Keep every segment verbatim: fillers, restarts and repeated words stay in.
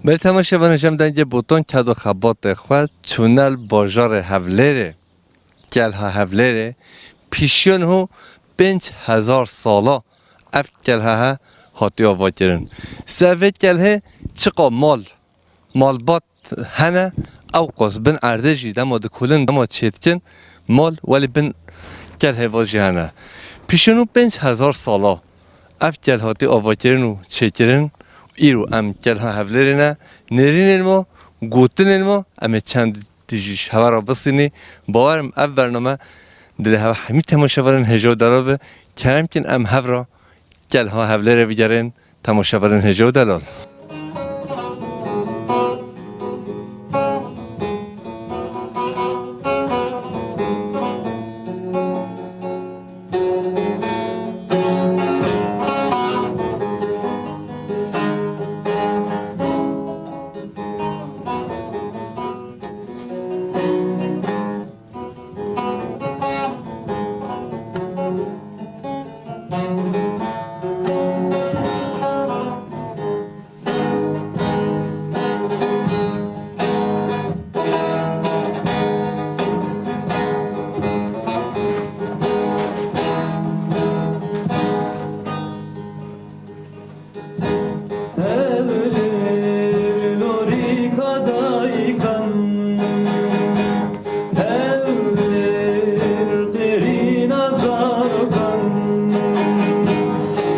Belê temaşevanên, ji em dengê botan ked û xebatê xwe çûne li bajarê Hevlêrê, Kelha Hevlêrê, pişiya niha pênc hezar sala ev kelhehe hatiye avakirin. Ser vê kelhê çiqa mal, malbat hene, ew qas bin erdê jî dema dikulin, dema çêdikin mal, welê bin kelhê va jî hene. Pişiya niha pênc hezar sala ev kelh hatiye avakirin û çêkirin. Îro em Kelha Hevlêrê ne, nêrînên me, gotinên me, em ê çend tiştî ji hev re bistînî. Bawer im ev bername dilê hev hemî temaşevanên hêja û delal be. Kerem kin em hev re Kelha Hevlêrê bigerin, temaşevanên hêja û delal. Hevlêr lorîka dayikan, Hevlêr qêrîna zarokan,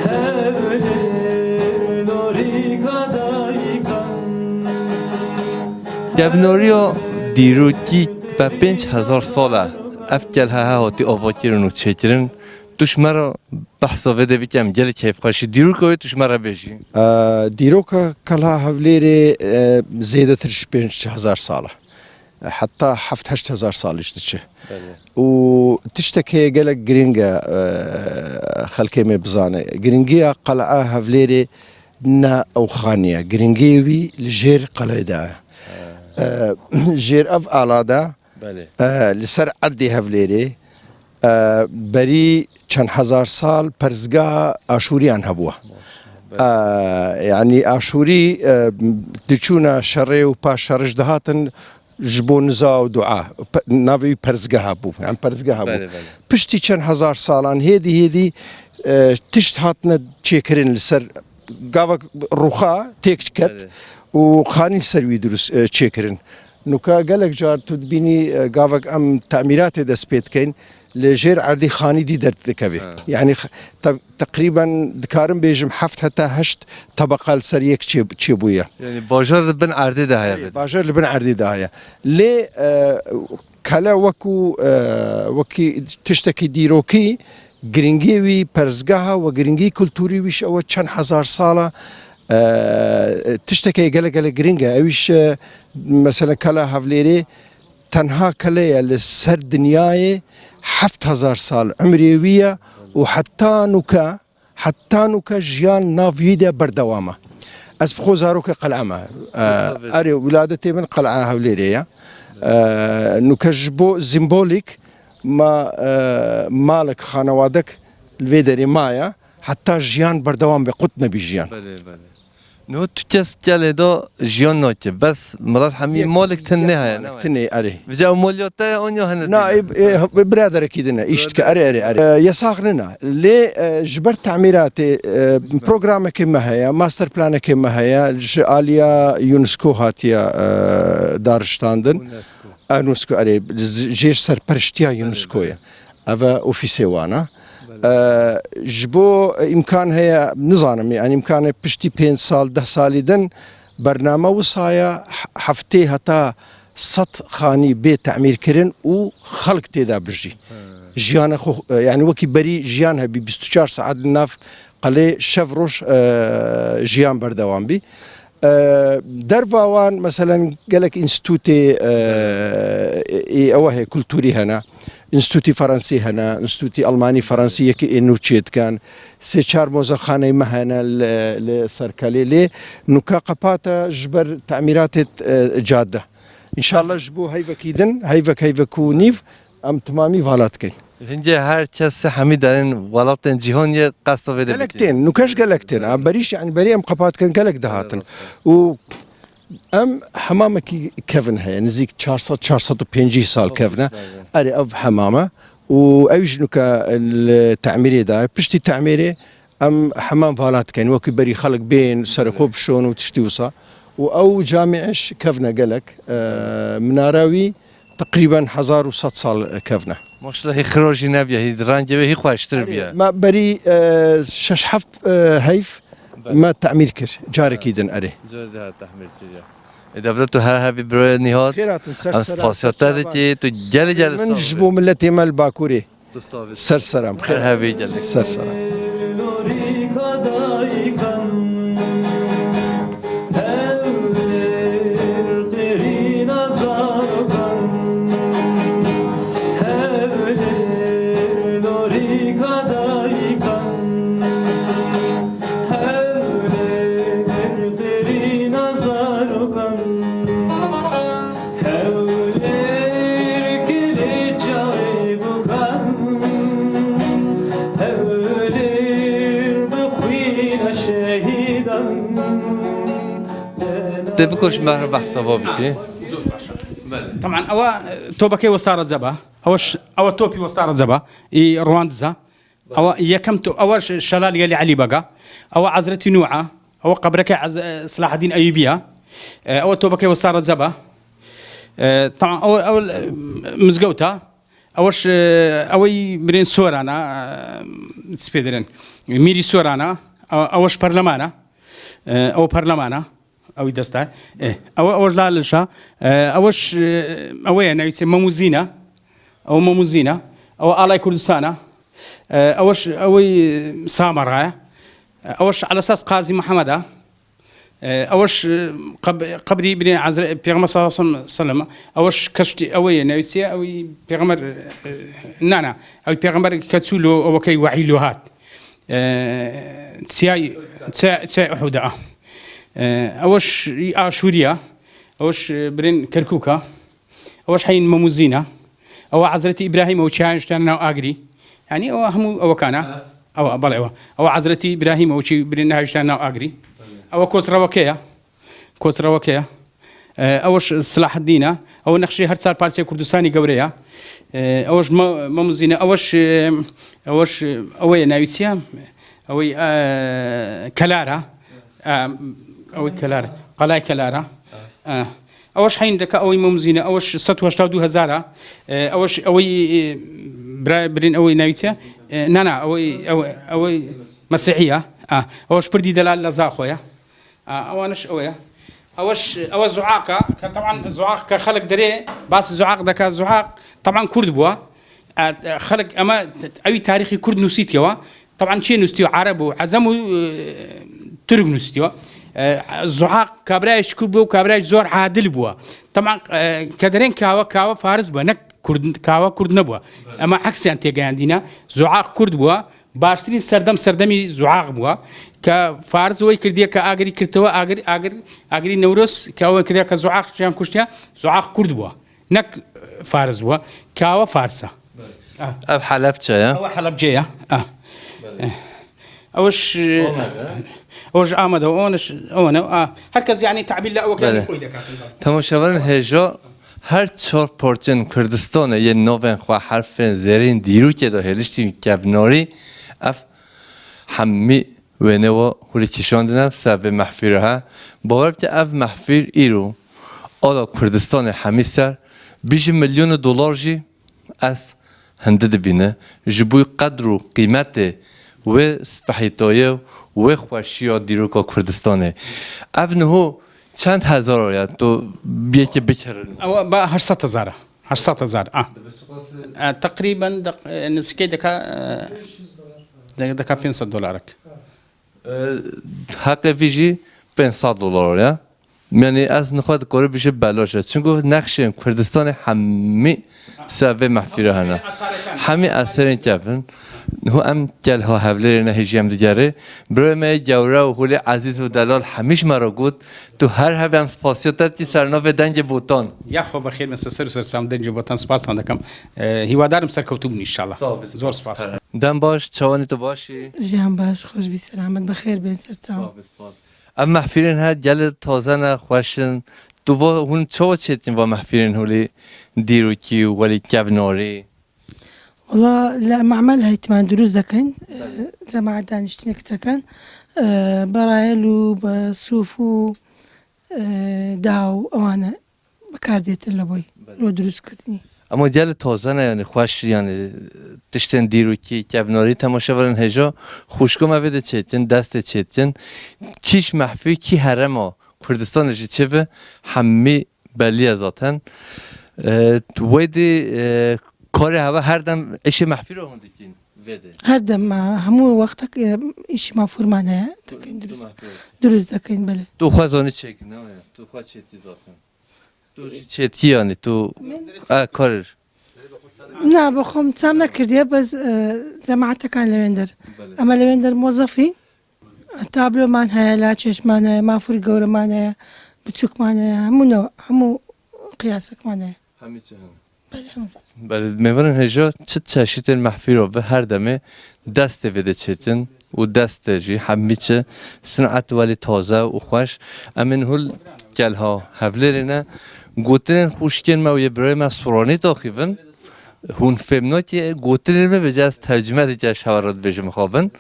Hevlêr lorîka dayikan. Kevnoriya dîrokî ve pênc hezar sal e ev kelhehe hatî avakirin û çêkirin. Tu ji me re behsa vê de bike, em gelek keyfxweş î. Dîroka wê tu ji me re bêjî. E, dîroka Kelha Hevlêrê, e, zêdetir ji pênc hezar sal e. E, heta heft heşt hezar sal jî diçe. Belê. Û tiştek heye gelek giring e, e, xelkê me bizane. Giringiya Qel'a Hevlêrê ne ew xanî ye. Giringiyê wî li jêr qelê de ye. E, jêr ev ala de, Belê. E, li ser erdê Hevlêrê, e, berî çend hezar sal perzgeha Aşûriyan hebû. Belê. E, yanî Aşûrî, e, diçûna şerê û paş şerê jî dihatin ji bo niza û dua. Pe-, navê wî perzgeha bû. Yanî perzgeha bû. Belê, belê. Piştî çend hezar salan hêdî hêdî, e, tişt hatine çêkirin li ser gavek rûxa têk ket Belê. û xanî li ser wî dirust, e, çêkirin. Nuka gelek car tu dibînî, e, gavek em temîratê dest pê dikeyn, li jêr erdî xanî dî derdikevê. Ha. Yanî x-, te-, teqrîben dikarim bêjim heft heta heşt tebeqa li ser yek çê-, çêbûye. Yanî bajar li bin erdê de heye. Erê, bajar li bin erdê de heye. Lê, e, Kele wekû, e, wekî tiştekî dîrokî, giringiyê wî perzgeha we, giringî kulturî wî ji ew çend hezar sala, e, tiştekê gelek gelek giring e. Ew îş, e, mesela Kela Hevlêrê tenha kele ye li ser dinyayê heft hezar sal emrê wî ye û heta nuke Heta nuke jiyan nav wî de berdewam e. Ez bi xwe zarokê qel'a me. E, Tabii. Erê, wiladetê min Qel'a Hewlêrê ye. E, nuke ji bo simbolîk ma, e, malek, xanewadek li vê derê maye. Heta jiyan berdewam be, qut nebî jiyan. Belê, belê. Niha tu kes kelê de jiyan nake. Bes Mirat Hemî Yek, malik yek tine heye. Malik tine, erê. Vêca ew maliya te ye, an ya hene Na, tine? e, e, biraderekî din e, îş dike, erê, erê, erê. E, yasax nina. Lê, e, ji ber tamîratê, e, programekê me heye, master planekê me heye, ji aliya UNESCO hatiye, e, dariştandin. UNESCO. UNESCO, erê, z-, jê serperiştiya Belê, UNESCO ye. Belê. Ev e ofîsê wan e. Belê. E, ji bo îmkan heye, nizanim, yani îmkan heye piştî pênc sal, deh salî din bername wisa ye, he-, heftê heta sed xanî bê temîr kirin û xelk tê de bijî. He. Jiyana xwe, e, yani wekî berî jiyan hebî, bîst û çar saet li nav qelê şev roj, e, jiyan berdewam bî. E, derva wan, meselen, gelek înstîtûtê, e, ê ew heye, kulturî hene, înstîtûtî Fransî hene, înstîtûtî Almanî, Fransî yekê ê nû çê dikin, sê çar mozexaneyê me hene li, li ser kelê lê, nuka qepat e ji ber temîratê, e, cadde. Înşallah ji bo heyvekî din, heyvek, heyvek û nîv, em timamî vala dikeyn. Hingê her kes hemî derên welatên cîhan yê qesta vê de Gelek bikin. Tên, nukeş gelek tên. A, berîş, yani berî em qepat kin gelek dihatin. Evet. Û Em hemamekî kevin heye, nizîk çar sed, çar sed û pêncî sal kevin e. Erê, ev hemam e û ew jî nuke li temîrê de ye. Piştî temîrê em hemam vala dikin, wekî berî xelk bên, serê xwe bişon û tiştî wisa. Û ew camî eş kevin e gelek, e, minara wî teqrîben hezar û sed sal kevin e. Maşallah, hî xiroj jî nebiye, hî rengê wê hî xweştir biye. Me berî, e, şeş heft, e, heyv me temîr kir, carekî din erê. Cor de temîr kiriye. E, devlet tu her hebî birayê Nîhat. Xêr hatin, ser Em sera, spasiya ser te sera. Dikî, tu gelê gelê Min sax ji bî. Bo milletê me li Bakurê. Tu sax bî. Ser seram, xêr. Her hebî gelê. Ser seram. Tê bikoş, me re behsa va bikî. Belê. Teban ewa, e, topeke wesa re zeba. Ewa ş-, ewa topî wesa re zeba. Î Rwandiza. Ewa yekem to-, ewa ş-, şelal Gelî Elî Bega. Ewa Ezretî Nû a. Ewa qebreke Ez-, e, Silaheddîn Eyûbî ya. E, ewa topeke wesa re zeba. E, teban ewa, ewa, e, mizgewta. Ewa ş-, e, ewa birên Sorana, e, spêdirin. Mîrî Sorana. Ewa, ewa ş-, perlemana. E, ewa perlemana. Ew dest e. E, ew, ew ji la li şa. E, ew ş-, ew ê newîsê Memûzîn e. Ew Memûzîn e. Ew alay Kurdistan e. E, ew ş-, ew ê Samara ye. E, ew ş-, Elesas Qazî Mihemed e. E, ew ş-, qeb-, qebrî birê Ezre-, Pêxember sallallahu aleyhi ve sellem. Ew ş-, keştî, ew ê newîsê, ew ê Pêxember, e, na, na. Ew Pêxember ke çû lo, ew wekey wehî lo hat. E, çiyay, çi-, çiyay Uhud a. E, ew ş-, Aşûriya, ew ş-, birên Kerkûka, ew ş-, heyîn Memûzîna, ew Hezretî Îbrahîm, ew çiyan jî tane nav Agirî. Yanî ew hemû ew kana. Ew, belê ew. Ew Hezretî Îbrahîm, ew çi birên nav jî tane nav Agirî. Ew Kosreweke ya. Kosreweke ya. E, ew ş-, Silaheddîn e. Ew nexşê her çar parçeyê Kurdistanî gewre ya. E, ew ş-, Me-, Memûzîn e. Ew ş-, ew ş-, ew ê newîsiya. Ew ê, e, Kelara. E, ew ê Kelara. Qalay Kelara. E, ew ş-, heyîn deka ew ê Memûzîn e. Ew ş-, sed û heşta û du hezar a. E, ew ş-, ew ê, e, bira-, birên ew ê newîsiya. E, na, na, ew ê, ew, ew ê Mesîhiya. E, ew ş-, Pirdî Delal Lezaxo ya. A, ewaneş ew ye. Eweş, ewe zuaka, ke teban zuak ke xelk derê, bas zuak deke, zuak teban Kurd bûa. A, xelk ema ewî tarîxî Kurd nusîtiye wa. Teban çê nusîtiye, Ereb û Ezem û, e, Tirk nusîtiye wa. E, zuak kabirayê ji Kurd bû, kabirayê zor adil bûa. Teban, e, ke derên kawe, kawe Faris bûa, ne Kurd, kawe Kurd nebûa. Ema eksiyan têgeyandîne, zuak Kurd bûa. Baştirîn serdem serdemî zuaq bûa. Ke Faris wê kirdiye ke agirî kirtewe, agir, agir, agirî Newroz, ke wê kirdiye ke zuaq jiyan kuştiye, zuaq Kurd bûa. Nek Faris bûa. Kawe Farsa. Ah. Ev Helebçe ye. Ew Helebce ye. Ah. Eh. Ew ji, ew ji Amede, ew ne, ew ne. Ah. Herkes yani tabîrle ew Belê. Kendi koy de katında. Temaşevanên hêja, her çar parçên Kurdistanê yên navên xwe herfên zêrîn dîrokê de hêliştî kevnarî, ev hemî wêne wa hûrî kişandine ser vê mehfîrê he. Bawer bike ev mehfîr îro ala Kurdistanê hemî ser, bîjî milyon dolar jî ez hinde dibîne. Ji bo qedr û qîmetê wê spehîtayê û wê xweşiya dîroka Kurdistanê. Ev niho çend hezar ya tu yekê bikirin? Ew ba heşt sed hezar e. Heşt sed hezar, a. E, teqrîben de, e, nizikê dika, e, de-, dika pênc sed dolarek. E, heqê vî jî pênc sed dolar ya. Yanî ez nixwe dikore bije belaş e. Çunku nexşên Kurdistanê hemî ser vê mehfîre hene. Hemî eserên kevin. Niho em gel ha Hevlêrê ne hêjî em digerê. Birayê me yê gewre û holê ezîz û delal hemî ji me re got, tu her hebî em spasiya te dikî ser navê dengê Botan. Ya xwe bixêr me ser ser û ser sam dengê Botan spas dikim. E, hîwadarim serkewtû bin înşallah. Sağ ol, Zor spas. Dem baş, çawanî tu baş î? Jiyan baş, xweş bî, selamet, bixêr bin, ser çaw. Sağ ol, spas. Ev mehfîlên he gelê taze ne, xweş in. Tu va hûn çawa çêtin va mehfîlên holê dîrokî û welê kevnarî? Wala li Memel heytman dirûst dekin. Belê. Cemaet daniştînek dekin. Berayel û bi sûf û, e, daw ewane bi kar dêtin li boy. Belê. Lo dirûst kirdinî. Ama gelê taze ne, yani xweş, yani tiştên dîrokî, kevnarî temaşevanên hêja xwişko me vê de çêtin, destê çêtin. Kîş mehfî, kî herema Kurdistanê jî çêbe, hemî belî ye zaten. E, wê dî, e, karê heve her dem îşê mehfî ra hûn dikîn vê de? Her dem, e, hemû wextek, e, îşê mehfûr mane ye. Dekin dirûst. Dirûst dekin, belê. Tu xwe zanî çêkin, ne ya? Tu xwe çêtî zaten. Tu jî çêtkî, yani tu, e, karir. Na, bi xwe min tam nekirdiye, bes, e, cemaetekan li wênder. Belê. Ema li wênder mozefî, tabloman heye, laçeşman heye, mafûr gewreman heye, biçûkman heye, hemû ne, hemû qiyasekman heye. Hemî çi hene? Belê, hemû. Belê, mêvanên hêja çi çeşitên mehfîro bi her demê destê vê de çêtin û destê jî hemî çi sin'et welî taze û xweş. Em ên hûl gelha Hevlêrê ne, gotinên xwişkên me û yê birayê me Soranî taxîvin. Hûn fêm nakê, gotinên me bêje ez tercüme dike, ez hewa re dibêjim mixabin.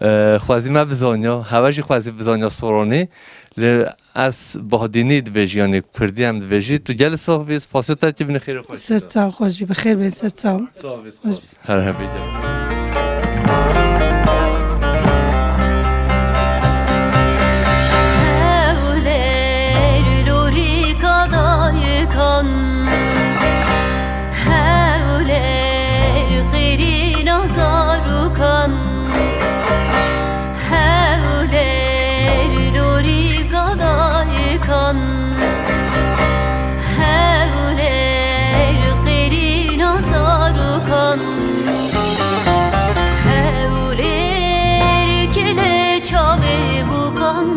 E, xwezî me bizanya, hewa jî xwezî bizanya Soranî. Lê ez Bahdînî dibêjî, yanî Kurdî em dibêjî. Tu gelê sax bî, spasê te kî binê xêr û xweşî de. Ser çav xweş bî, bi xêr bên, ser çav. Sax bî, spas. Her hebî de. Hewlêr lorîka dayikan, hewlêr qîrîna zarokan. Hewlêr lorîka dayikan, hewlêr qîrîna zarokan, hewlêr kilê çavê bokan,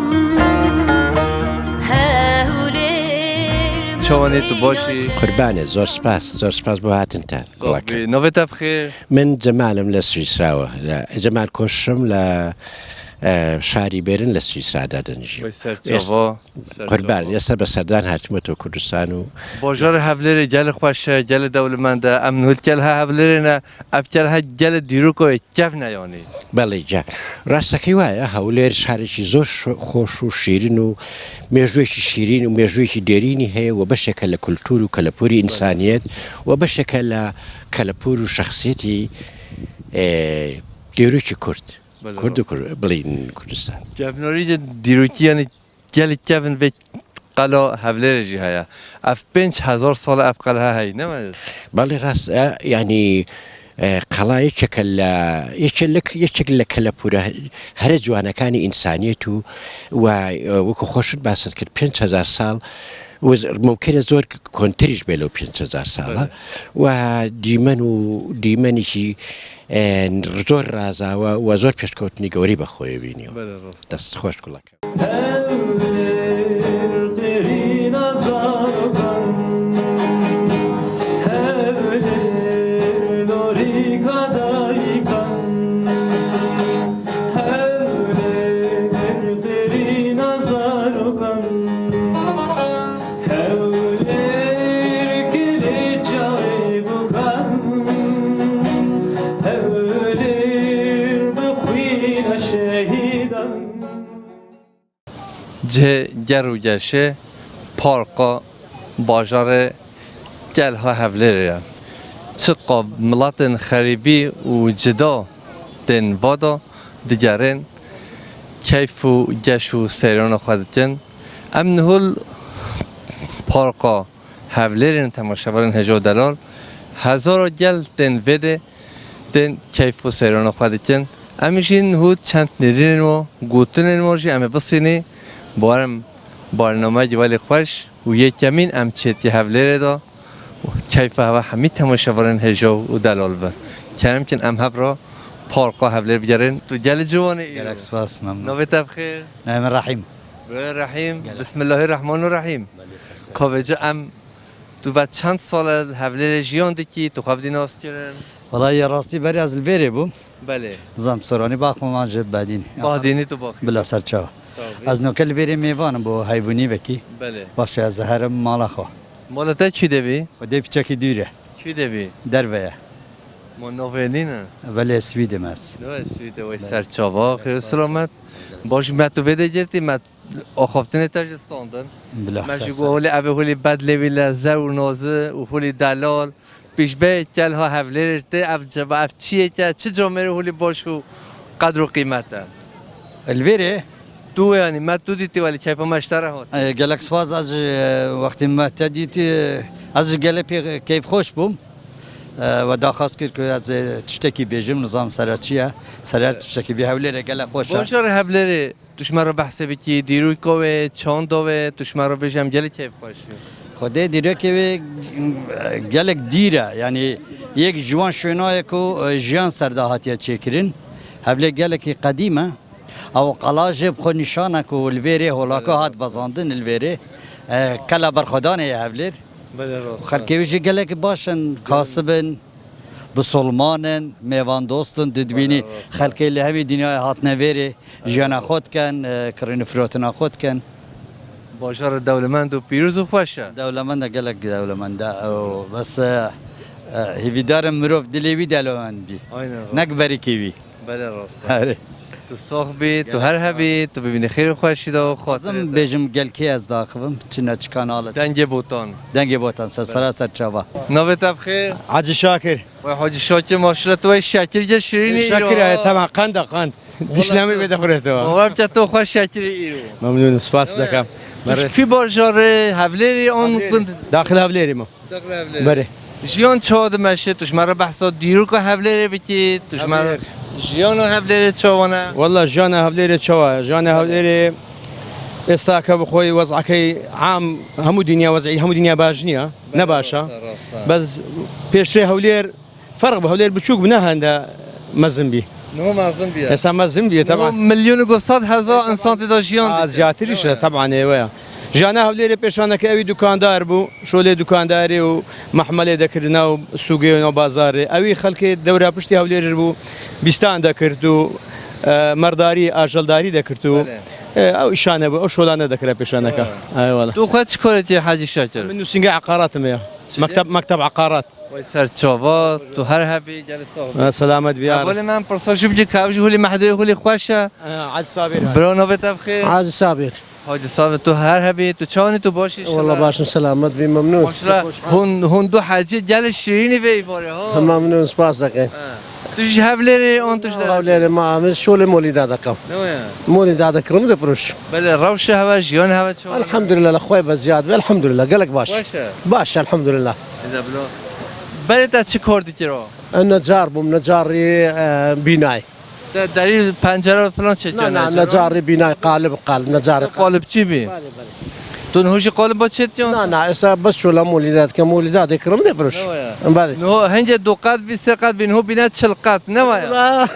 hewlêr. Çawanî, tu baş î? Qurbanê, zor spas, zor spas bo hatin te. Sax bî. Navê te bi xêr? Min Cemal im, li Swîsra we. Li Cemal Koş im, li, e, şarî Bêrin li Swîsra de din jî. Wê ser çava, ser çava. Qurban, ez ser bi serdan hatime to Kurdistan û. Bajarê Hevlêrê gelê xweş e, gelê dewlemend e. Em hûl gelha Hevlêrê ne, ev gelha gelê dîroka wê kevn e yanî. Belê, ca. Rastî wayê, Hewlêr şarekî zor şo-, xweş û şîrin û mêjûyekî şîrin û mêjûyekî derînî heye û beşeke li kultur û kelepûrî însaniyet û beşeke li kelepûr û şexsiyetî, e, dîrokî Kurd. Belê, Kurd û rast. Kur-, bilîn Kurdistan. Kevnarî de dîrokî yanî gelek kevn vê qela Hevlêrê jî heye. Ev pênc hezar sal e ev qelha heye, ne mi? Belê, rast e, yanî, e, qela yekeke le, yekê li, yekek li kelepûra here ciwanekanî însaniyet û we, e, wekî xweş baset kir, pênc hezar sal û z-, mumkin e zor kontir jî bê li pênc hezar sala. Belê. We dîmen û dîmenî jî, e, zor raza we, we zor pêşkewtinî gewrî bi xwe bîniyo. Belê, rast. Dest xweş kulak. Hewlêr qirîna zarokan, hewlêr lorîka dayikan, hewlêr qirîna zarokan, hewlêr kilî çavê bokan, hewlêr bi xwîna şehîdan. Cihê ger û geşê, parka bajarê gelha Hevlêrê ye. Çiqa miletên xerîbî û cida tên va de digerin, keyf û geş û seyrana xwe dikin. Em nihul parka Hevlêrê ne, temaşevanên hêja û delal, hezara gel tên vê de tên keyf û seyrana xwe dikin. Em jî niho çend nêrînên we, gotinên we jî em ê bisînî. Bawerim barnameyekî welî xweş û yekemîn em çêtî Hevlêrê de. Keyfa hewa hemî temaşevanên hêja û delal be. Kerem kin em hev re parka Hevlêr bigerin. Tu gelî ciwan î. Gelek spas, memnun. Navê te bi xêr? Navê min Rahîm. Bi Rahîm. Gelek. Bismillahirrahmanirrahîm. Belê, ser ser. Ka vêca em Tu ve çend sal e li Hevlêrê jiyan dikî, tu xwe bidî naskirin? Wela ya rastî berê ez li vêrê bûm. Belê. Zam Soranî baxim, an ji Badînî. Badînî tu baxî. Bila ser çawa. Ez noke li vêrê mêvan im bo heyvûnî vekî. Belê. Baş e, ez herim mala xwe. Mala te kî de bî? Xwedê piçekî dûr e. Kî de bî? Derve ye. Ma navê nîne? Belê, Swîd im ez. Navê Swîd e, wey ser çava, xêr û selamet. Baş, me tu vê de girtî, me axaftinê te jî standin. Bila, me jî got holê, ev ê holê bed lê bî le, zer û nazi û holê delal. Pêşbeyê kel ha hevlêrê tê, ev ceva, ev çiyê ke, çi camêrê holê baş û qedr û qîmet e? Li vêrê? Tu, yanî me tu dîtî, welî keyfa me ji te re hat. E, gelek spas, ez ji, e, wextê me te dîtî, e, ez ji gelek pê keyfxweş bûm. E, we daxwaz kir ku ez, e, tiştekî bêjim, nizam sere çi ye, sere tiştekî bî. Hewlêrê gelek xweş e. Bajarê Hevlêrê, tu ji me re behsê bikî, dîroka wê, çanda wê, tu ji me re bêje, em gelek keyfxweş in. Xwedê dîrokê wê, e, gelek dîr e, yanî yek ji wan şwêna ye ku, e, jiyan ser de hatiye çêkirin. Hevlêr gelekî qedîm e. Ew qala jê bi xwe nîşan e ku li vêrê holaka hat bezandin li vêrê. E, qela berxwedanê ye Hevlêr. Belê, rast e. Xelkê wî jî gelekî baş in, kasib in, bisolman in, mêvandost in, tu dibînî. Belê, rast e. Xelkê li hemî dinyayê hatine vêrê, jiyana xwe dikin, e, kirîn û firotina xwe dikin. Bajarê dewlemend û pîroz û xweş e. Dewlemend e, gelek dewlemend e. Ew, bes, e, e, hêvîdar im mirov dilê wî dewlemend bî. Aynen, rast. Nek berîkê wî. Belê, rast e. Erê. Tu sax bî, tu her hebî, tu bibînî xêr û xweşî de û xatirê te. Dixwazim bêjim gelkê ez daxivim, çi neçikan halet. Dengê Botan. Dengê Botan, ser sera ser çava. Navê te bi xêr? Hacî Şakir. Wey Hacî Şakir, maşallah tu wey şekir ge şirînî îro. Şakir e, tamam, qand e, qand. Dişlemê bê de xurê te wa. Bawer bike tu xwe şekirî îro. Memnûn, spas dikim. Tu ji kî bajarê, Hevlêrî an Hevlêrê. Daxil Hevlêrî me. Berê. Jiyan çawa dimeşe? Tu ji me re behsa dîroka Hevlêrê bikî. Tu ji me re jiyana Hevlêrê çawa ne? Walla jiyana Hevlêrê çawa? Jiyana Hevlêrê êsta ke bi xwe wez'ekey am hemû dinya wez'î, hemû dinya baş niye. Ne baş e. Bes pêştê Hewlêr ferq bi Hewlêr biçûk bi ne hende mezin bî. Niho mezin bî. Êsta mezin bî, niho taban. Milyon û sed hezar însan tê de jiyan dike. Ziyatî jî, taban ê we ya. Jiyana Hewlêrê pêşaneke ewî dukandar bû. Şolê dukandarê û mehmelê dekirina û sûgê û nav bazarê. Ewî xelkê dewra piştî Hewlêrê bû, bîstan dekird û, e, merdarî, ajeldarî dekird û, e, ew îşane bû, ew şolane dekira pêşaneke. Eyvallah. Tu xwe çi karê tê Hacî Şakir? Min nûsînge eqarat me ya. Mekteb, mekteb eqarat. Wey ser çava, tu her hebî, gelê sax bî. Ha, selamet bî. Hevalê min pirsa jî bikî, ka ew jî holê mehdê, holê xweş e. Ha, Hacî Sabir. Bira navê te bi xêr? Hacî Sabir. Hacî Sabir, tu her hebî, tu çawanî, tu baş î? Walla baş im, selamet bî, memnûn. Maşallah, hûn, hûn du hecî gelê şirînî vê îvarê ha. Memnûn, spas dikin. Ha. Tu ji Hevlêrê an tu ji Hewlêrê? Ma em şolê Molîda dikim. Ne ya? Molîda dikirim de firoş. Belê, rewşe heve, jiyan heve çawa? Elhamdülillah, li xwe be ziyad be, elhamdülillah, gelek baş. Baş e? Baş, elhamdülillah. Êza bilo. Berê te çi kar dikir o? Ez necar bûm, necarî, e, bînayê. Te derî pencere filan çêkiya? Na, na, necarî bînayê, qalib, qalib, necarî qalib. Qalibçî bî? Belê, belê. Tu niho jî qaliba çêtiyan? Na, na, êsta bes şola Molîda dikim, Molîda dikirim de firoş. Ne waya? Belê. Niho hingê du qat bî, sê qat bî, niho bîne çil qat, ne waya?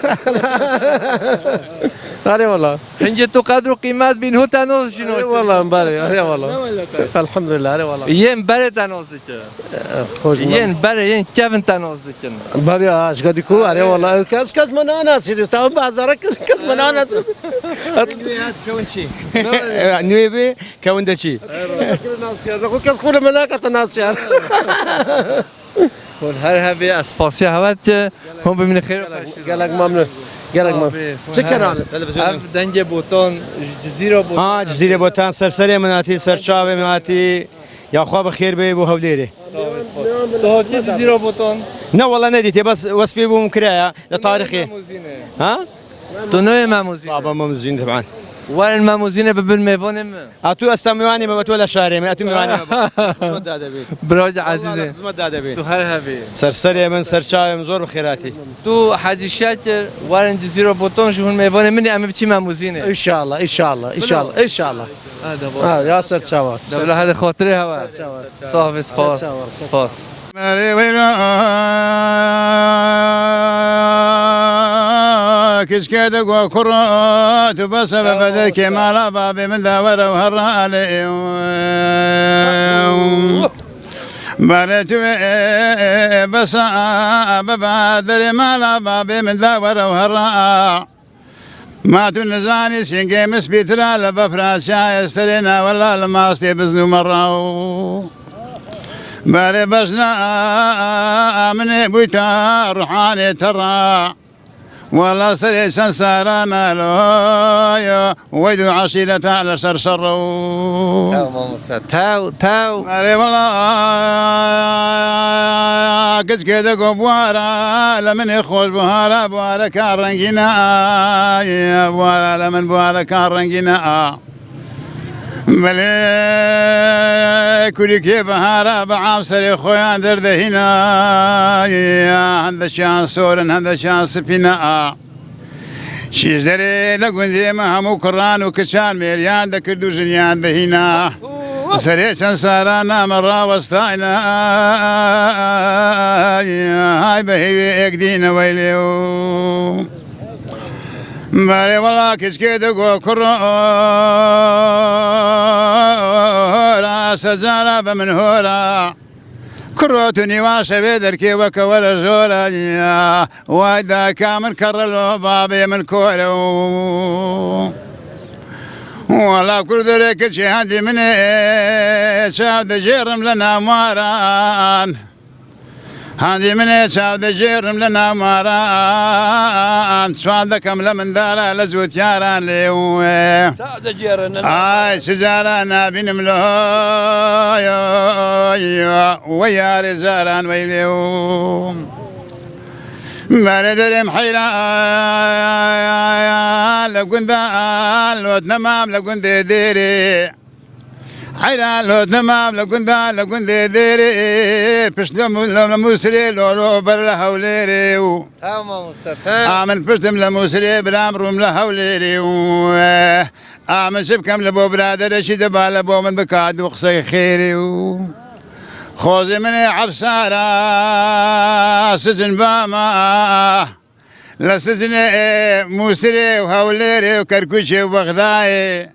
Erê wala. Hingê tu qedr û qîmet bîn, hû te noz jî noz. Erê wala, berê, erê wala. Elhamdulillah, erê wala. Yên berê te noz dike. Xweş. Yên berê, yên kevin te noz dikin. Berê, ha, ji gadî ku, erê wala. Kes, kes me nanasî, dîsa em bazara kes, kes me nanasî. Nûê hat kewin çî? Nûê bê, kewin de çî? Kes xwe li me nakete nasiyar. Hûn her hebî, ez spasiya hewe dike, hûn bimînin xêr û xweş. Gelek memnûn. Gelek memnûn. Çi kenan? Ev Dengê Botan, ji Cizîra Botan. Ha, Cizîrê Botan, ser serê min hatî, ser çavê min hatî. Ya xwe bi xêr bê bo Hewlêrê. Tu hatî Cizîra Botan? Ne, wela nedîtê, bes wesfê bûm kiraya, li tarîxê. Ha? Tu newê Memûzîn e? Baba Memûzîn, teban. Werin Memûzînê bibin mêvanê min. A tu esta mêvanê me, tu wela şarê me, a tu mêvanê me. Xizmet dade bê. Birayê ezîzê. Xizmet dade bê. Tu her hebî. Ser serê min, ser çavê min, zor bi xêr hatî. Tu Hecî Şakir, werin Cizîra Botan, ji hûn mêvanê min ê, em ê biçî Memûzînê. Înşallah, înşallah, înşallah, înşallah. Ha, ya ser çava. Dewla hadi xatirê hewa. Ser çava. Sağ ol, spas. Ser çava. Spas. Merê wêra kişke de go kuro, tu bese be bedekê mala babê min de were û herralê. Merê tu besa bebe derê mala babê min de were û herra. Ma tu nizanî singê min spîtira li befra çaye serê na wela li mastê bizn û merra û. Berê bejna min ê bûyta ruhanê te ra. Wela serê çend sara naloyo, weyd û eşîreta li ser şer û. Taw mamoste, taw, taw. Erê wela, keçkê de go buhara, li min ê xweş buhara, buhareka rengîna, buhara li min buhareka rengîna. Belê kurikê bihara bi av serê xwe yan derdehîna, hende çiyan sor in, hende çiyan spîna. Şîşderê li gundê me hemû kuran û kiçan mêriyan dikird û jiniyan dihîna. Serê çend sara name rawestayna. Hay bi hêvê êk dîne weylê û. Berê wela kiçkê digo kuro ra secara bi min hora. Kuro tu nîva şevê derkê weke were jora ya. Way daka min kerrelo babê min kore û. Wela kurderê kiçê hendî min ê çav dicêrim li namaran. Hendî min ê çav dicêrim li namaran. Çav dikim li mindara li zûtyaran lê wê. Çav dicêrin li namaran. Ay, çi cara nabînim lo, yo, yo, we yarê caran weylê û. Berê derêm heyran, li gunda lot nemam li gundê dêrê. Heyran lot nemam li gunda li gundê dêrê. Pişt li mû-, li, li Mûsirê lolo ber li Hewlêrê û. Tamam usta, tamam. A min piştim li Mûsirê biram rûm li Hewlêrê û. A min çi bikim li bo biraderê şî diba li bo min bika du qisey xêrê û. Xozê min ê efsara sizin bama. Li sizinê ê Mûsirê û Hewlêrê û Kerkûçê û Bexdayê.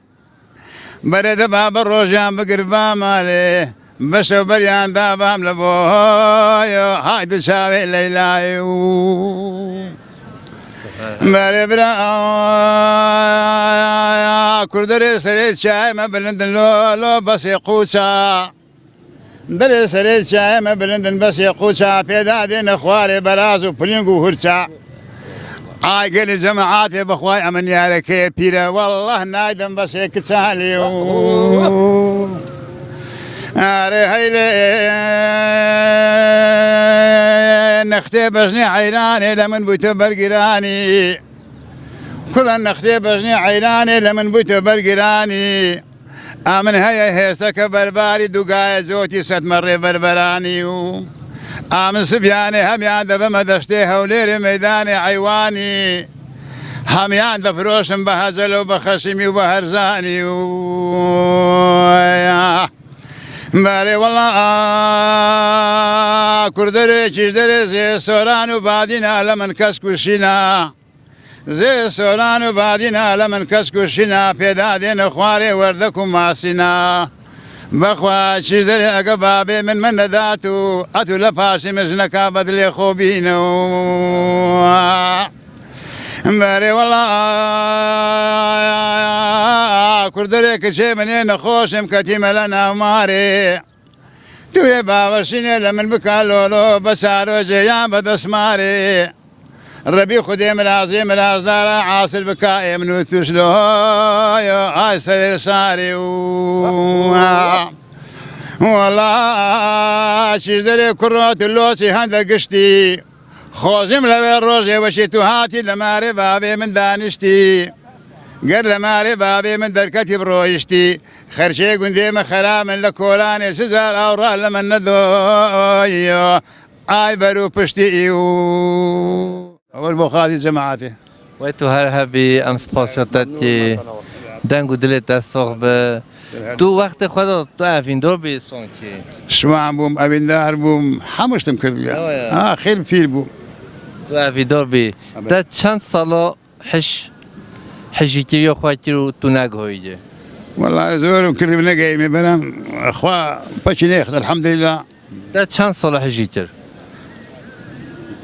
Berê diba bi rojan bigir ba malê. Bi şew beriyan dabam li bo yo. Haydi çavê Leylayê û. Berê bira kurderê serê çayê me bilindin lo lo besê qûça. Dilê serê çayê me bilind in, besê qûça pêda dêne xwarê beraz û piling û hurça. Ay gelî cemaatê bixway em in yarekê pîre, wellah naydin besê kiçalî û. Erê heylê nextê bejnê heyranê de min bû te bergiranî. Kula nextê bejnê heyranê de min bû te bergiranî. A min heye hêsteke berbarî, dugayê zotî sed merrê berberanî û a min sibyanê hemiyan dibime deştê Hewlêrê meydanê heywanî. Hemiyan difiroşim bi hezel û bi xeşimî û bi herzanî û ya. Berê wela kurderê çîjderê zê soran û badîna li min kesk û şîna. Zê soran û badîna li min kesk û şîna, pêda dêne xwarê werdek û masîna. Bexwa çîjderê ege babê min min nedat û, etu li paşî min jineka bedilê xwe bîne û. Berê wela kurderê kiçê min ê nexweşim ketîme li nav marê. Tu yê baweşînê li min bika lolo, bi sarojê yan bi desmarê. Rebî Xwedê mirazê mirazdara asil bika ê min û tu ji lo yo ay serê sarê û. Wela çîjderê kuro tu losî hende giştî. Xozim li vê rojê weşî tu hatî li marê bavê min daniştî. Ger li marê bavê min derketî bi royiştî. Xerçê gundê min xera min li koranê sizar awra li min nidoyo. Ay ber û piştî î û. Ewil bo xatî cemaatê. Wê tu her hebî, em spasiya te dikî. Deng û dilê te sox be. Tu wextê xwe de tu evîndor bî sonkî. Şivan bûm, evîndar bûm, hemû ştim kirdiye. Ya, ya. Ha, xêr pîr bûm. Tu evîndor bî. Te çend salo Hij, hijîkiriyo xwe kir û tu negihoyî. Wela ez zorim kirdim negeyîme beram xwe peçî nêxist elhamdulillah. Te çend sala hijî kir?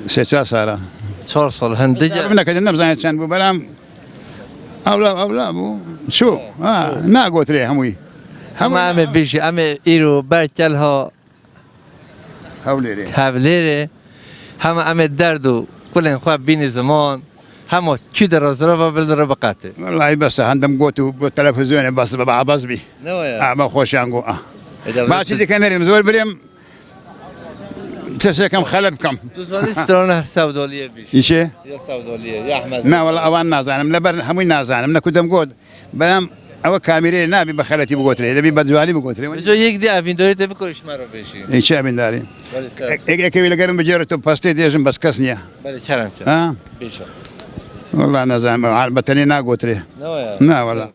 Sê çar sala. Çar sal, hin digel. Çar bin nekedi, nemzanî çend bû beram. Ewla, ewla bû. Şû. Ha, nagotirê hemûyî. Hema em ê bêjî, em ê îro ber kelha Hewlêrê. Hewlêrê. Hema em ê derd û kulên xwe bînî ziman. Hema kû de re zirava bil re biqetê. Wellahî bes e, hindem got û bi televîzyonê bes, bes bî. Ne waya? Ama xweşan got, ah. Eda Ba çi dike nerîm, zor birêm. Tiştekêm xeleb bikim. Tu zanî strana Sewdaliyê bî. Îşe? Ya Sewdaliyê, ya Ehmed. Na, wala ewan nazanim. Leber hemû nazanim. Ne ku dem got. Bem ew kamîrê nabî bi xeletî bigotirê. Debî bi ciwanî bigotirê. Bijo yek dî evîndarî te bikor ji me re bêjî. Îşe evîndarî. Wele ser. Ek, ek, ek wî li gerim bijêre tu pastê dêjin bes kes niye. Belê kerem ke. Ha? Bêje. Wala nazanim. Hal betenî nagotirê. Ne waya? Na, wala.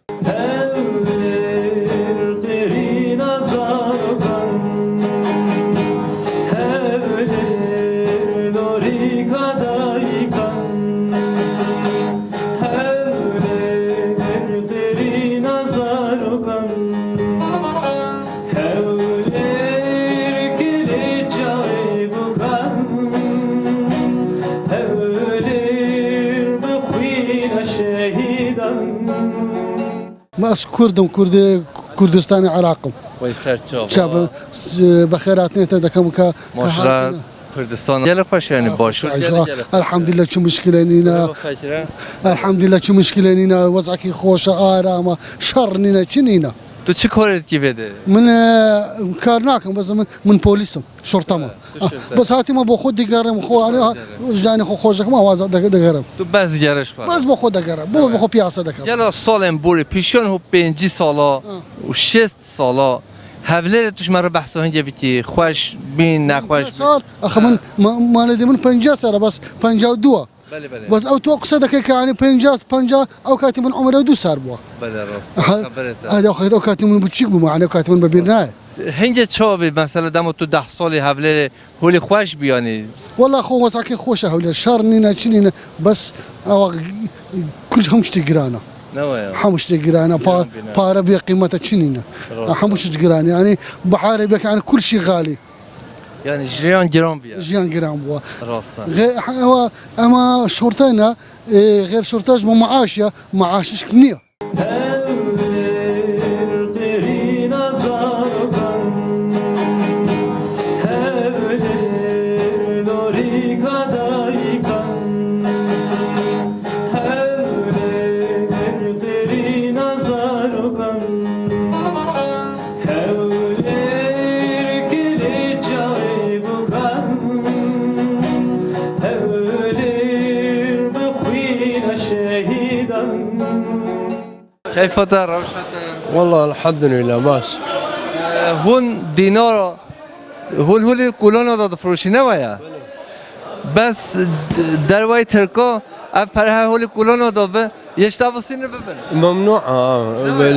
Ma ez Kurd im, Kurdê Kurdistanê Iraq im. Wey ser çava. Çava, s-, bi xêr hatinê te dekem ka, ka Maşra hatine. Kurdistan. Gelek xweş yani, başûr Xweş, gelek, gelek xweş. Elhamdülillah, çi muşkile nîne. Gelek xweş ya. Elhamdülillah, çi muşkile nîne. Wezakî xweş e, aram e, şer nîne, çi nîne. Tu çi karê dikî vê de? Min, e, kar nakim, bes min, min polîs im. Şorta me. Ha, tu Ah, şorta. Bes hatî me bo xwe digerim, xwe, yani, ha, Digerim. Zanî xwe xweş dikim, ama za-, dig-, digerim. Tu bes digeriş xwe. Bes bo xwe digerim. Bo, Tamam. Bo xwe piyasa dikim. Gela salên borî, pêşiyan hû pêncî sala Ha. Û şêst sala Hevlêrê tu ji me re behsa hingê bikî, xweş bîn, nexweş Pêncî bîn. Sal, axa Ha. Min, ma-, malê de min pêncî sal e, bes pêncî û du e. Belê, belê. Bes ew tu qise dike ke, yani, pêncî, pêncî, ew katî min umre du sal bû. Belê, rast. Ha, Xeberê te. Ha, ew katî min biçîk bû, yani, ew katî min bi bîr nayê. Hingê çawa bî, mesela, dema tu deh salî Hevlêrê holî xweş bû, yani? Wela xwe wezakî xweş e Hewlêr. Şer nîne, çi nîne, bes ewa kul hemû tiştê giran e. Ne waya? Hemû tiştê giran e, pa-, Giran bîne. Pare bê qîmete çi nîne. Rast. Hemû tişt giran e. Yani biharê bêke, yani kul şey xalî. Yani jiyan giran bûye. Jiyan giran bûye. Rast e. Xê-, ha, ewa, ema şortayna, e, xêr şortaj mı maaş ya, maaş iş niye? Keyfa te, rewşa te? Wallah, elhamdülillah, baş. Ee, hûn dînara, hûn hûlî kulana da difiroşî, ne waya? Bes d-, dervayî Tirka, ev pere her hûlî kulana da bi, yeşta bisîne bibin. Memnû a,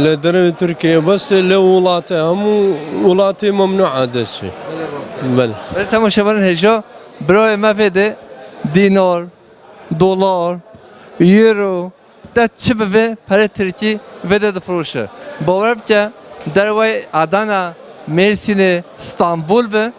Li derê Tirkiye, bes li welatê, hemû welatê memnû a deşê. Belê. Belê temaşevanên hêja, birayê me vê de dînar, dolar, euro, te çi bivê, perê tirkî vê de difiroşe. Bawer bike, derwey Adana, Mêrsînê, Stenbol be,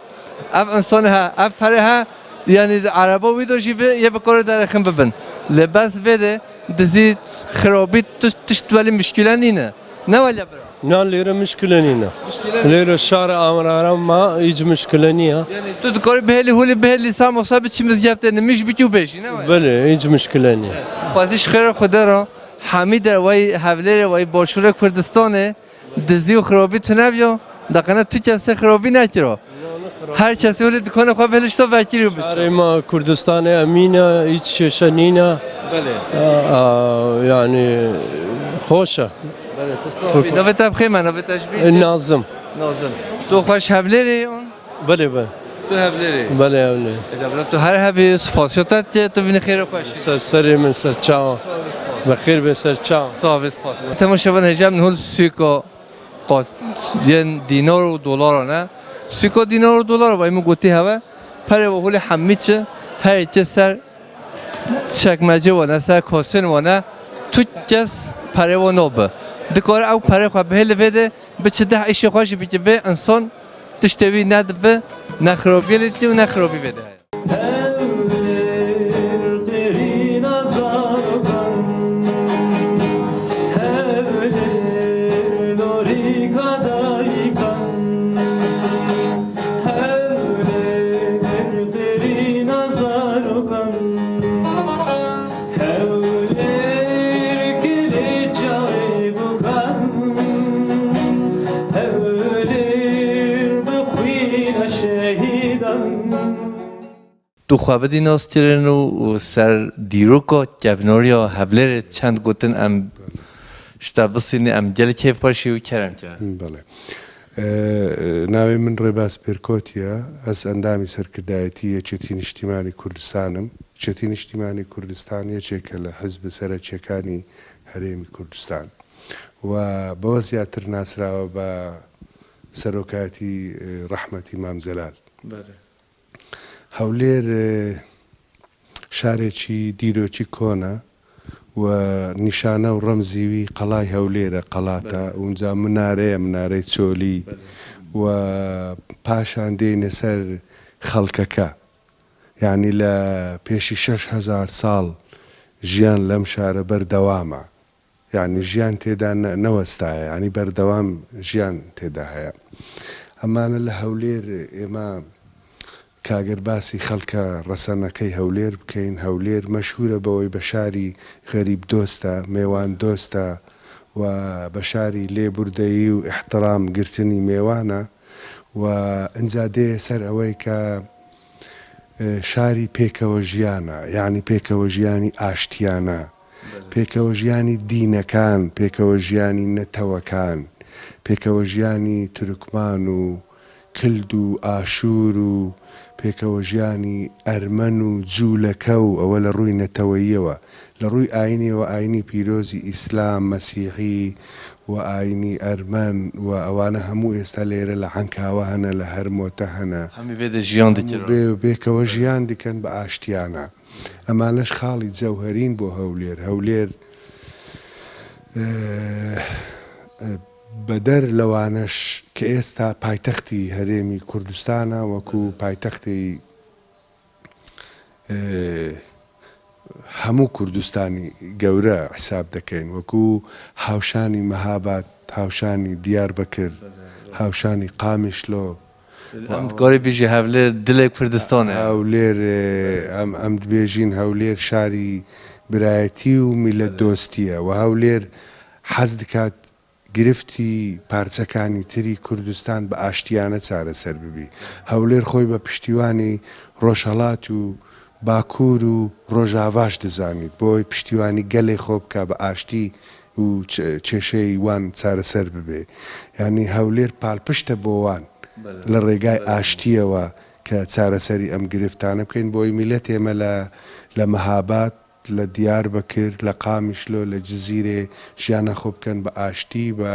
ev însan he, ev pere he, yani ereba wî de jî be, yê bi karê derêxin bibin. Lê bes vê de dizî, xirabî, tişt, tişt welî muşkîle nîne. Ne wele bira? Na, lêre muşkile nîne. Muşkile nîne. Lêre şarê Amrara ma hiç muşkile niye. Yani tu dikarî bihêlî hûlî bihêlî Samosa biçî mizgeftê nimîş bikî û bêjî, ne wele? Belê, hiç muşkile niye. Xwezî ji xêra Xwedê re hemî derwayî Hevlêrê wayî Başûrê Kurdistanê dizî û xirabî tune biyo, deqene tu kesê xirabî nekiro. Her kesê wele dikana xwe bihêlişta vekirî û biço. Şarê ma Kurdistanê emîn e, hiç kêşe nîne. Belê. A, a, yani, xweş e. Belê, tu sağ ol. Navê te bixê me, navê te ji bîr? Nazim. Nazim. Tu xweş Hevlêrê yan? Belê, belê. Tu Hevlêrê? Belê, Hevlêrê. Eda bira, tu her hebî, spasiya te dike, tu bînî xêr û xweş. Ser serê min, ser çawa. Bi xêr be, ser çawa. Sağ ol, spas. Temaşevan hêja min hûl sûka qat yên dînar û dolara ne. Sûka dînar û dolara vay min gotî heve. Perê we hûlê hemî çi, her yekê ser çekmecê wane, ser kasên wane, tu kes perê we nabe. Dikare ew perê xwe bihêle vê de, biçe deh îşê xwe jî bike, vê însan tiştê wî nedibe, ne xirabiyê lê dike û ne xirabî vê de heye. Tu xwe bidî naskirin û, û ser dîroka kevnariya Hevlêrê çend gotin em ji te bisînî, em gelî kêfxweşî û kerem ke. Belê. Ee, navê min Rêbaz Pêrkotî ye. Ez endamî serkirdayetî Yekêtî Niştîmanî Kurdistan im. Yekêtî Niştîmanî Kurdistan yekêke li hizbi serekiyekani Herêmî Kurdistan. Ve bi we ziyadtir nasrawe be serokayetî, e, rehmetî Mam Zelal. Belê. Hewlêr, e, şarekî dîrokî kon e û nîşane û remzî wî Qelay Hewlêr e, qelata. Belê. Û unca minare ye, minareyê çolî. Belê. Û paşan deyne ser xelkeke. Yanî li pêşî şeş hezar sal jiyan lem şare berdewam e. Yanî jiyan têda ne-, newestaye. Yanî berdewam jiyan têda heye. Emane li Hewlêr, ême kager basî xelke resenekey Hewlêr bikeyn. Hewlêr meşhûr e bi wê be şarî xerîb dost e, mêwan dost e ve be şarî lêbûrdeyî û îhtiram girtinî mêwan e. Ve inca dê ser ewey ke, e, şarî pêkewejiyan e, yanî pêkewejiyanî aştiyan e. Belê. Pêkewejiyanî dînekan, pêkewejiyanî netewekan, pêkewejiyanî Turkman û Kild û Aşûr û pêkewejiyanî Ermen û Cûleke û ewe li rûyê neteweyî ye we. Li rûyê ayînê we ayînê pîrozî Îslam, Mesîhî û ayînê Ermen û ewane hemû êsta lêre li Enkawe hene, li Hermote hene. Hemî vê de jiyan dikin. Hemû bê, bêkewejiyan dikin bi aştiyane. Emane ji xalî cewherîn bo Hewlêr. Hewlêr, e, e, beder lewaneş ke êsta paytextî Herêmî Kurdistan e, wekû paytextê, e, hemû Kurdistanî gewre hesab dekeyn, wekû hawşanî Mehabad, hawşanî Diyarbekir, hawşanî Qamişlo. Em dikarî bêjî Hewlêr dilê Kurdistanê. Hewlêr, e, em, em dibêjîn Hewlêr şarî birayetî û miletdostî ye. We Hewlêr hez dikat giriftî parçekanî tirî Kurdistan bi aştiyane çareser bibî. Hewlêr xwe bi piştîwanî Rojhelat û Bakur û Rojavaş dizanît. Bo wê piştîwanî gelê xwe bike bi aştî û çe-, kêşeyê wan çareser bibe. Yanî Hewlêr palpişt e bo wan. Belê. Li rêgay aştiyê we ke çareserî em giriftane bikeyn. Bo wê miletê me li, li Mehabad, li Diyarbekir, li Qamişlo, li Cizîrê jiyana xwe bikin bi aştî, bi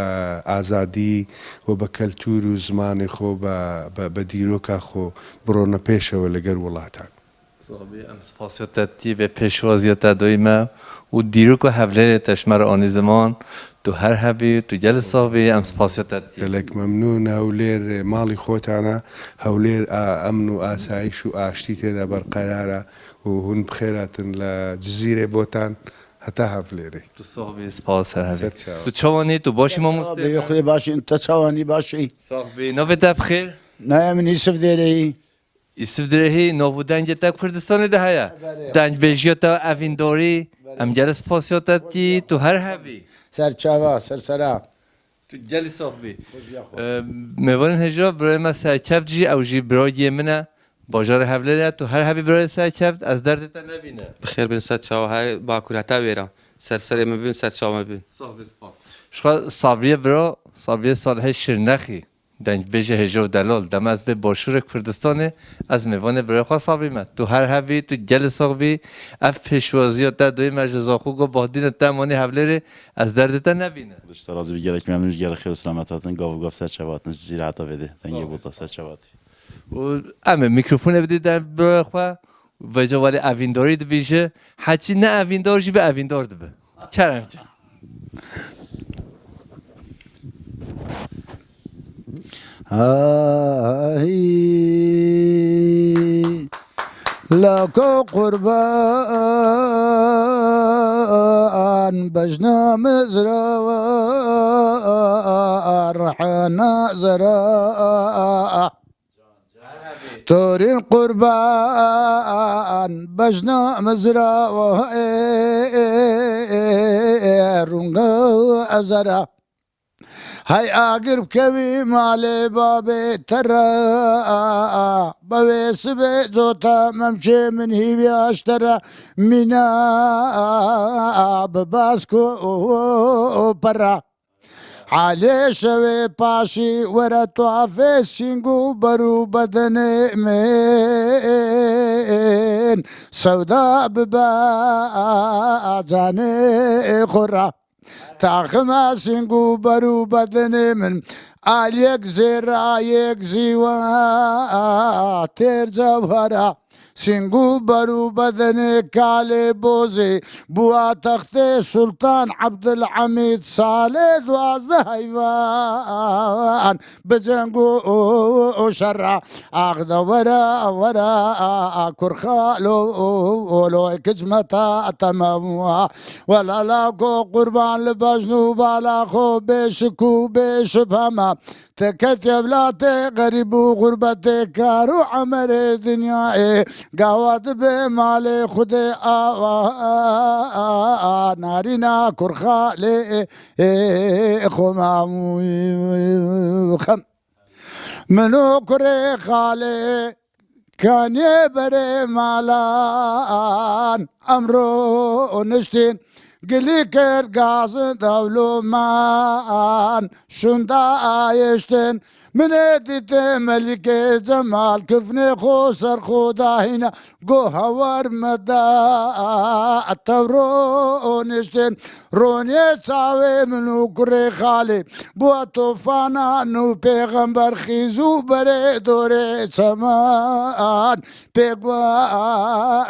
azadî û bi keltûr û zimanê xwe, bi, bi, bi dîroka xwe birone pêşewe li gel welatan. Sax bî, em spasiya te dikî vê pêşwaziya te doyî me û dîrok û Hewlêrê te ji me re anî ziman. Tu her hebî, tu gelî sax bî, em spasiya te dikî. Gelek memnûn, Hewlêr malî xotan e, Hewlêr a, emn û asayîş û aştî tê de berqerar e û hûn bi xêr hatin li Cizîrê Botan heta Hewlêrê. Tu sax bî, spas her hebî. Ser çawa. Tu çawanî, tu başî mamoste? Bê Xwedê başî, te çawanî başî? Sax bî, navê te bi xêr? Navê min Yusuf Dêreyî. Yusuf Direhî, nav û dengê te Kurdistanê de heye. Belê. Dengbêjiya te, evîndarî, belê, em gelek spasiya te dikî, tu her hebî. Serçava, sersera. Tu gelî sax bî. Xweşiya xwe. Ee, mêvanên hêja, birayê me Serkeft jî, ew jî birayê min e. Bajarê Hewlêrê, tu her hebî birayê Serkeft, ez derdê te nebîne. Bi xêr bin, serçava, hey Bakur heta wêra. Ser serê min bin, serçava min bin. Sax bî, spas. Ji xwe Sabriye bira, Sabriye Salihê Şirnexî. Dengbêjê hêja û delal, dema ez bê başûrê Kurdistanê, ez mêvanê birayê xwe Sabrî me. Tu her hebî, tu gelî sax bî, ev pêşwaziya te doyê me ji Zaxo got Bahdîne te manî Hewlêrê, ez derdê te nebîne. Xwedê ji te razî bî, gelek memnûn, ji gelek xêr û selamet hatin, gav û gav serçava hatin, ji Cizîrê heta vêdê, dengê bota serçava hatî. Û em ê mîkrofonê bidî deng birayê xwe, vêca welê evîndarî dibîje, heçî ne evîndar jî bi evîndar dibe. Kerem ki. Ay, lako qurban bejna mizra rehna zera. Torîn qurban bejna mizra runga ezera. Hey agir bikevî malê babê te re, bevê sibê cota memçê min hîviya ji te re, mîna bi bask û pera. Alê şevê paşî were tuhafê sîng û ber û bedenê min, sewda bibe canê xwe re. Taxima sîng û ber û bedenê min, aliyek zêra yek zîwa têr cewhera. Sîng û ber û bedenê kalê bozê, bûa textê Sultan Ebdulhamîd salê duwazdeh heyvan bi ceng û şera. Ax de were, were, a, a, kurxalo, o, o, lo, kicmeta, temam. Wela lako qurban li bejn û bala xo bê şik û bê şibhema. Te ketiye vilatê xerîb û xurbetê kar û emerê dinyayê. Gawa dibe malê Xwedê awa narîna kurxalê xwe ma xem. Min û kurê xalê kaniyê berê malan, emro niştîn gilî kir gazin dewloman, şûnda ayiştin. Min ê dîtê Melîkê Cemal kifnê xwe ser xwe dahîna. Go hawar me da tevro niştin, ronê çavê min û kurê xalê bûa tofana nû pêxember xîz û berê dorê çeman pêk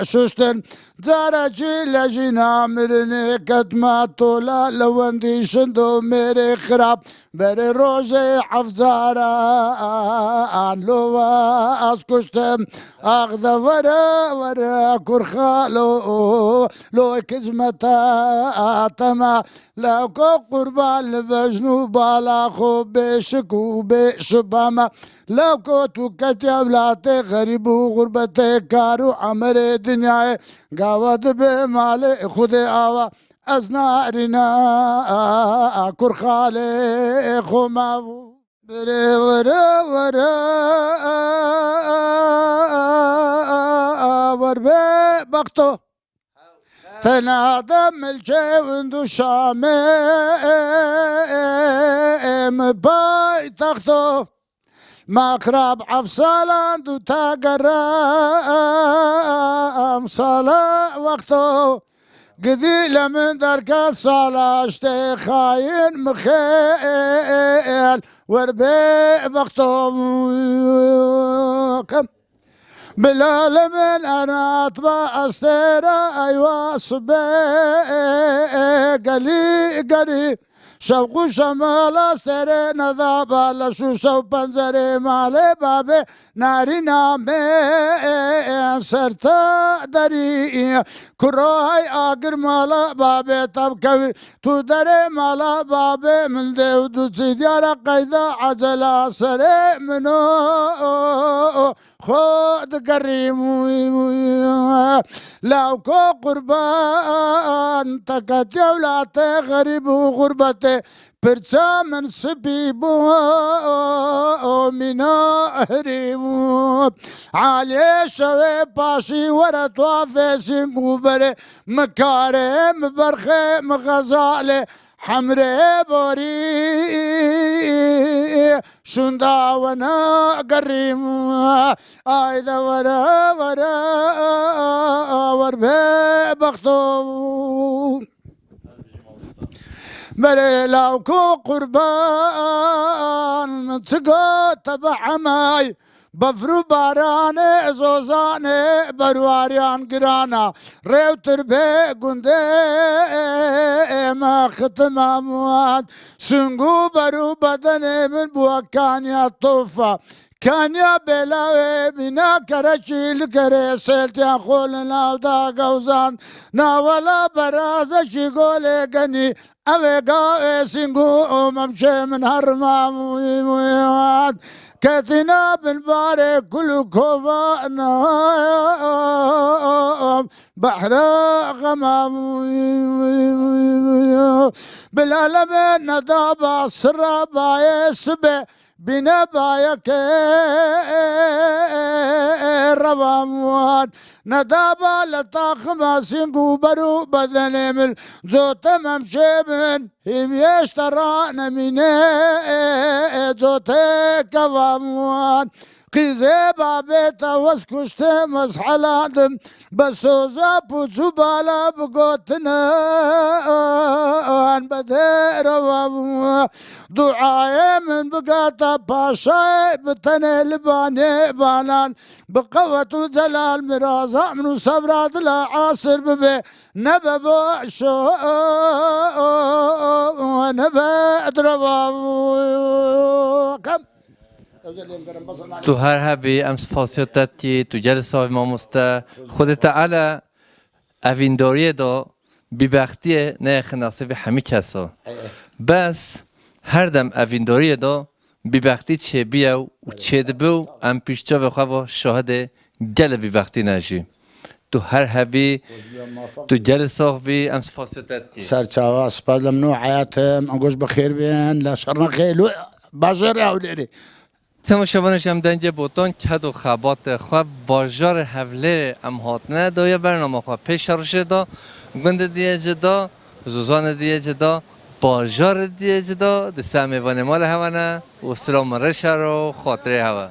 şuştin. Carekî lejîna mirinê ketma tola lewendî şindo mêrê xirab. Berê rojê heft caran lo ez kuştim. Ax de were, were kurxalo, lo kizmeta tema. Lewko qurban li bejn û bala xo bê şik û bê şibama. Lewko tu ketiye vilatê xerîb û xurbetê kar û emerê dinyayê. Gawa dibe malê Xwedê awa. Ez narîna kurxalê xwe ma bû. Bire were were wer be bexto. Tena de milçê wind û şamê mi paytexto. Ma xirab heft salan du ta gera em sala wexto. Gidî le min derket sala ji tê xayîn mixêl wer bê bexto. Bila li min erat ba estêra eywa sibê gelî gerî. Şewq û şemala stêrê nedaba leş û şew pencerê malê babê narîna me ser te derî. Kuro hey agir mala babê tevkevî tu derê mala babê min dê û du çî diyara qeyda ecela serê min o. Xwe digerîm. Lawko qurban, te ketiye wlatê xerîb û xurbetê, pirça min spî bû, mîna herî bû. Aliyê şewê paşî were tuhafê sîng û berê, mi karê, mi berxê, mi xezalê, Hemrê borî şunda wena gerîm. Ayde were were wer be bexto. Berê lawko qurban çi got te be emay. Befr û baranê zozanê berwariyan girana. Rêwtir bê gundê me xitima muat. Sung û ber û bedenê min bû kaniya tofa. Kaniya bêlawê bîna kereçî li kerê sêltiyan xwe li nav da gewzan. Nawela berazekî golê genî evê gavê sîngû û memçê min herma. Ketîna bin barê kul û kovan. Behra xema. Bilaleme nedaba sira bayê sibe. Bîne bayeke revan wan. Nedaba le taxima sîng û ber û bedenê min. Zote memşê min. Hîvyeşte ra nemîne. Zote kevan wan. Qîzê babê te wez kuştim, wez heladim. Be soza puç û bala bigotine, an be dêreva bû. Duayê min bigata paşayê, bi tenê li banê banan. Bi qewet û celal miraza min û sevra dila asir bibe. Nebe boşo, nebe direva bû. Kem. Tu her hebî, em spasiya te dikî, tu gelî sax bî mamoste. Xwedê Teala evîndariyê de bîbextiyê neyê xinasî vê hemî kesa. Bes her dem evîndariyê de bîbextî çêbiye û çêdibe û em pîş çavê xwe ve şahidê gelê bîbextî ne jî. Tu her hebî, tu gelî sax bî, em spasiya te dikî. Serçava, spas li min û heyatim, em goş bi xêr bên, la şer nexê, lo bajêr Hewlêrê. Temaşevanê ji em dengê botan ked û xebatê xwe bajarê Hewlêrê em hatine daye bernama xwe pêşerojê da, gundê diyê cida, zozanê diyê cida, bajarê diyê cida, di ser mêvanê mala hewe ne û silav min rêşer û xatirê hewe.